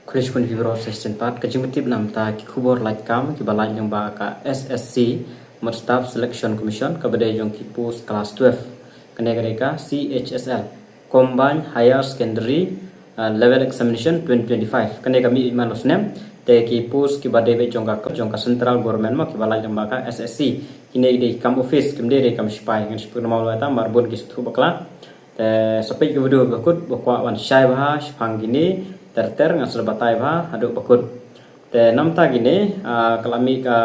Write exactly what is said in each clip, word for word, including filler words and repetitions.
Khublei shibun ïa phi baroh sa shisien pat. Ka jingpyntip namar ki khubor lait kam kiba lait lyngba ka S S C, mut Staff Selection Commission, kaba dei jong ki post class twelve. Kane ka dei ka C H S L, Combined Higher Secondary, uh, Level Examination twenty twenty-five. Kane ka mih man u snem, te ki post kiba dei beit jong ka, jong ka central government mo, kiba lait lyngba ka S S C. Kine ki dei kam office, kim dei, dei kam sipai. Ngan sa pynkynmaw lada mar bun ki sngewthuh bakla. Te sa peit ki video ba kut, ba kwah ban shai bha shaphang kine ter ter, ngan sa batai bha haduh ba kut. Te namar kine, ah, ka la mih ka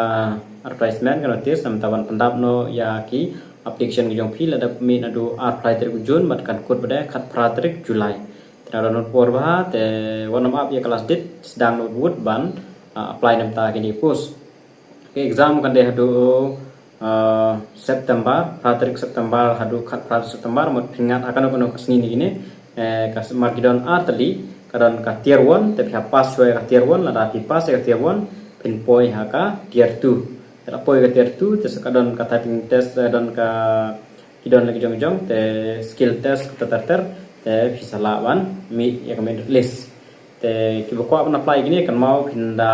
advertisement, ka notice, namar ban pyndap noh ïa ki application ki jong phi, lada mih naduh ar phra tarik June bad kan kut bad khatphra tarik July. Te na don por bha, te wat nym ap ïa ka last date, sdang noh wut ban, ah, apply namar kine post. Ka exam kan dei haduh, ah, September, phra tarik September haduh khatphra September, mut phin ngat ha kano kano ka sngi na kine, eh, ka s-, mar ki don ar tylli, ka don ka tier one, te phi hap pass shuwa ïa ka tier one, lada phi pass ïa ka tier one, phin poi ha ka tier two. Te la poi ka tier two, te sa ka don ka typing test, eh, don ka, ki don la ki jong jong, te skill test, ka ter ter, te phi sa lah ban mih ïa ka merit list. Te kiba kwah ban apply kine, kynmaw phin da,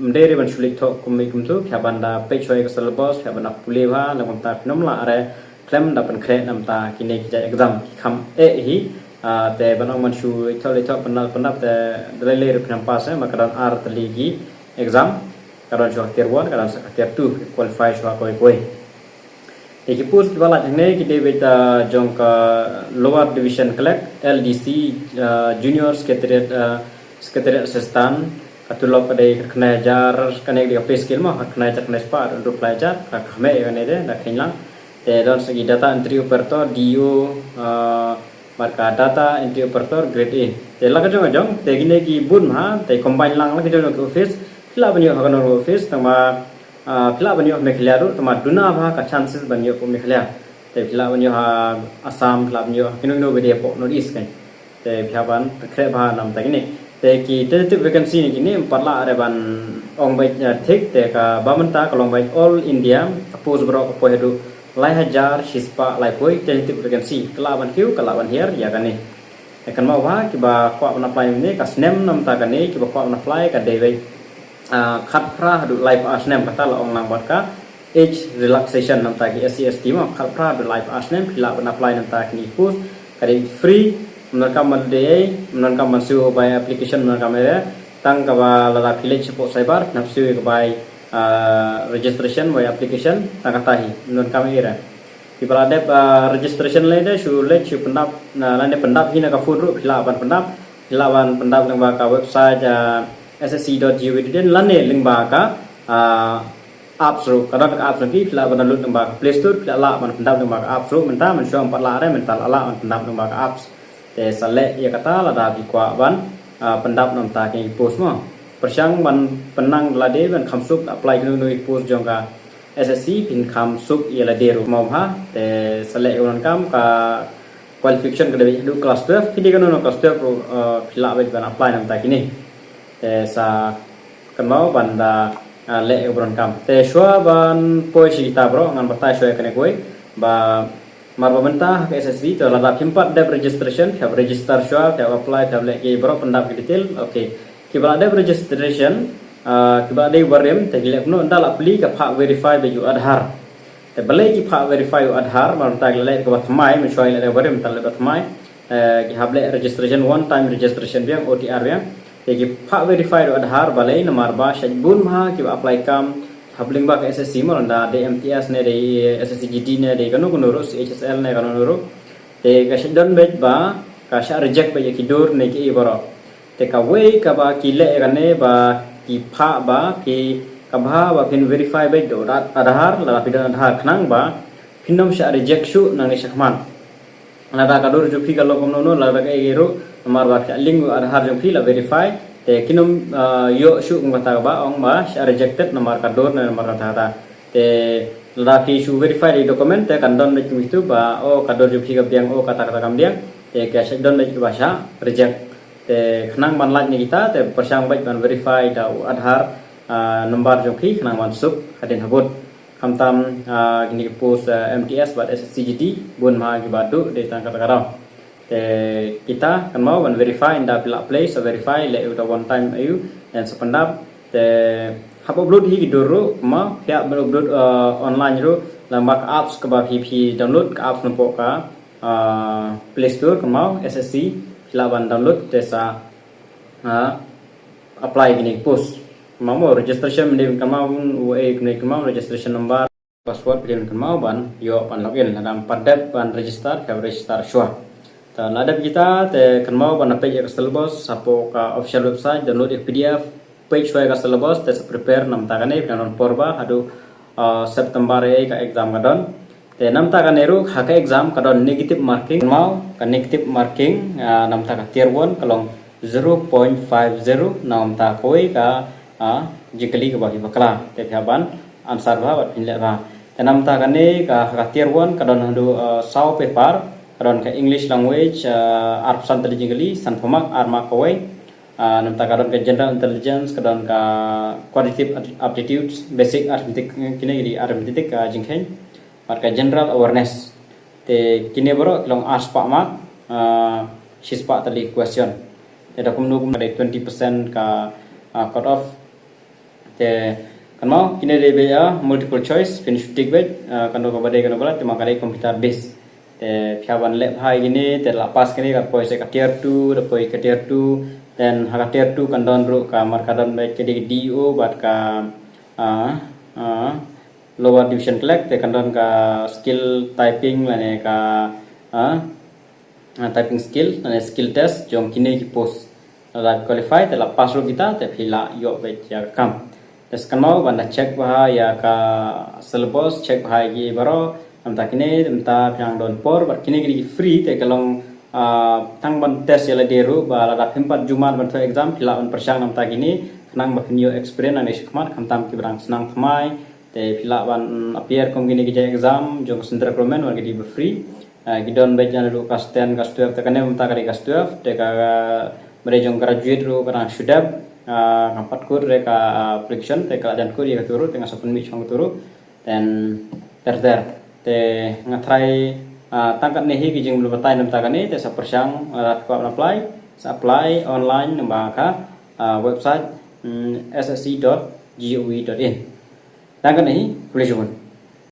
ym dei re ban shu leit thoh kum mih kumto, phi hap ban da peit shuwa ïa ka syllabus, phi hap ban da pule bha, lada kumta phin ym lah re khlem da pynkhreh namar kine ki jait exam ki kham eh hi. Ah, te ban ong ban shu leit thoh, leit thoh, pyndap, pyndap, te da lei lei ruh phin ym pass, eh, namar ka don ar tylli ki exam, ka don shuwa ka tier one, ka don sa ka tier two, qualify shuwa kawei kawei. Te ki post kiba lait hangne ki dei beit, ah, jong ka Lower Division Clerk, L D C, ah, Junior Secretariat, ah, Secretariat Assistant, ka tulop ka dei khatkhyndai hajar, kane ka dei ka pay scale mo, khatkhyndai hajar khyndai spah, don ruh phra hajar, ka kham eh ïa kane de, da kheiñ lang. Te don sa ki data entry operator, D O, ah, bad ka data entry operator grade A. Te la ka jong ka jong, te kine ki bun bha, te combine lang la ka jong ka jong ki office, phi lah ban ïoh ha kano ka office, tangba, ah, phi lah ban ïoh ha Meghalaya ruh, tangba duna bha ka chances ban ïoh ha Meghalaya. Te phi lah ban ïoh ha Assam, phi lah ban ïoh ha kino kino ba dei hapoh North East kan. Te phi hap ban khreh bha namar kine. Te ki tentative vacancy na kine, ym pat lah re ban ong beit, eh, thik, te kaba mynta ka long beit All India, ka post baroh ka poi haduh lai hajar shispah laiphew, tentative vacancy, ka lah ban kiew, ka lah ban hiar ïa kane. Te kynmaw bha, kiba kwah ban apply mynne, ka snem namar kane, kiba kwah ban apply, ka dei beit, ah, khatphra haduh laiphew ar snem, kata la ong lang bad ka age relaxation namar ki S C S T mo, khatphra haduh laiphew ar snem, phi lah ban apply namar kine ki post, ka dei free, ym donkam ban dei, ym donkam ban siew bai application, ym donkam ïa re, tang kaba lada phi leit shapoh cyber, phin hap siew ïa ka bai, ah, registration, bai application, tang kata hi, ym donkam ïa re. Kiba la dep, ah, registration lei de, shu leit shu pyndap, na, lane pyndap hi na ka phone ruh, phi lah ban pyndap, phi lah ban pyndap lyngba ka website, ah, S S C dot gov dot in, lane lyngba ka, ah, apps ruh, ka don ka apps ruh, phi lah ban download lyngba ka Play Store, phi lah ban pyndap lyngba ka apps ruh, mynta mynshuwa ym pat lah re, mynta la lah ban pyndap lyngba ka apps. Te sa leh ïa kata lada phi kwah ban, ah, pyndap namar kine ki post mo. Pyrshang ban pynang da lade ban kham suk apply kino kino ki post jong ka S S C, phin kham suk ïa lade ruh mo bha. Te sa leh ïa u donkam, ka qualification ka dei beit haduh class twelve, phi dei kano kano class twelve ruh, ah, phi lah beit ban apply namar kine. Te sa kynmaw ban da, ah, leh ïa u donkam. Te shuwa ban poi sha kita baroh, ngan batai shuwa ïa kane kawei, ba mar ba mynta ha ka S S C, to lada phim pat dep registration, phi hap register shuwa, phi hap apply, phi hap leh ki baroh pyndap ki detail. Okay. Kiba la dep registration, ah, kiba la dei barim, te ki leh kumno, ynda la plie ka phah verify beit u Aadhaar. Te balei ki phah verify u Aadhaar, mar mynta ki la leh kaba thymmai, mynshuwa ki la leh barim, te la leh ba thymmai. Eh, ki hap leh registration, one time registration biang, O T R biang. Te ki phah verify u Aadhaar balei, namar ba shait bun bha kiba apply kam, hap lyngba ka S S C mo, lada dei M T S ne, dei S S C G D ne, dei kano kano ruh, C H S L ne, kano kano ruh. Te ka shait don beit ba ka shah reject beit ïa ki dur ne ki ei baroh. Te kawei kaba ki leh ïa kane ba ki phah ba ki, ka bha ba phin verify beit da u Aadhaar, lada phi don Aadhaar, khnang ba phin ym shah reject shuh nangne shakhmat. Lada ka dur jong phi ka long kumno kumno, lada kaei kaei ruh, namar ba phi la link u Aadhaar jong phi, la verify, te kin ym, ah, ïoh shuh kum kata kaba ong ba shah rejected namar ka dur ne namar kata kata. Te lada phi shu verify da ki document, te kan don beit kumto ba, oh, ka dur jong phi ka biang, oh, kata kata kam biang, te ka shait don beit kiba shah reject. Te khnang ban lait na kita, te pyrshang beit ban verify da u Aadhaar, ah, number jong phi, khnang ban suk hadien habud. Khamtam, ah, kine ki post, ah, M T S bad S S C G D, bun bha kiba duh, dei tang kata ka daw. Te kita kynmaw ban verify, ynda phi la apply sa verify leh ïa uta one time ïa u, then sa pyndap. Te hap upload hi ki dur ruh, kynmaw phi hap ban upload uh, online ruh, lane ka apps kaba phi phi download, ka apps napoh ka uh, Play Store, kynmaw S S C, phi lah ban download te sa uh, apply kine ki post. Kynmaw mo registration mynta kynmaw u e kine kynmaw registration number, password phi kynmaw ban ïoh ban login, lada ym pat dep ban register ka register shuwa. Te la dep kita te kynmaw ban peit ïa ka syllabus hapoh ka official website, download ïa ka P D F, peit shuwa ïa ka syllabus te sa prepare namta kane, phi nang don por bha haduh uh, September ïa ka exam ka don. Te namta kane ruh ha ka exam ka don negative marking, kynmaw ka negative marking uh, namta ka tier one ka long zero point five zero, namta kawei ka uh, jingkylli kaba phi bakla, te phi hap ban answer bha bad phin leh bha. Te namta kane ka ha ka tier one ka don haduh uh, saw paper, ka don ka English language uh, arphew san tylli jingkylli, sanphew mark, ar mark kawei. Uh, namta ka don ka general intelligence, ka don ka quantitative aptitudes, basic arithmetic, kine ki dei arithmetic uh, jingkheiñ, bad ka general awareness. Te kine baroh ki long ar spah mark, uh, shi spah tylli question. Te da kumno kumno dei twenty percent ka uh, cut off. Te kynmaw kine dei beit ïa multiple choice, phin shu tick beit uh, kano kaba dei kano ba la, te ma ka dei computer based. Te phi hap ban leh bha ïa kine, te la pass kine kan poi sa ka tier two, da poi ka tier two, then ha ka tier two kan don ruh ka mark ka don beit ka dei D O bad ka uh, uh, lower division collect, te kan don ka skill typing lane ka uh, uh, typing skill lane skill test jong kine ki post. Lada qualify te la pass ruh kita te phi la ïoh beit ïa ka kam. Te sa kynmaw ban da check bha ïa ka syllabus, check bha ïa ki baroh, namta kine namta phi nang don por, bad kine ki free te ka long uh, tang ban test ïa lade ruh, ba lada phim pat jumar ban thoh exam phi lah ban pyrshang namta kine, khnang ba phin ïoh experience nangne shakhmat, khamtam kiba dang sdang thymmai, te phi lah ban appear kum kine ki jait exam jong ka central government wat ki dei ba free. Uh, ki don beit ïa ruh ka ten, ka twelve, te kane mynta ka dei ka twelve, te ka ba dei jong graduate ruh ka dang shu dep, uh, kam pat kut re ka uh, application, te ka la jan kut ïa katu ruh, te nga sa pynmih shong katu ruh. Then ter ter te nga try uh, tang katne hi ki jingbatai namta kane, te sa pyrshang uh, rat kwah apply, sa apply online namta ka uh, website um, S S C dot gov dot in. Tang katne hi, khublei shibun.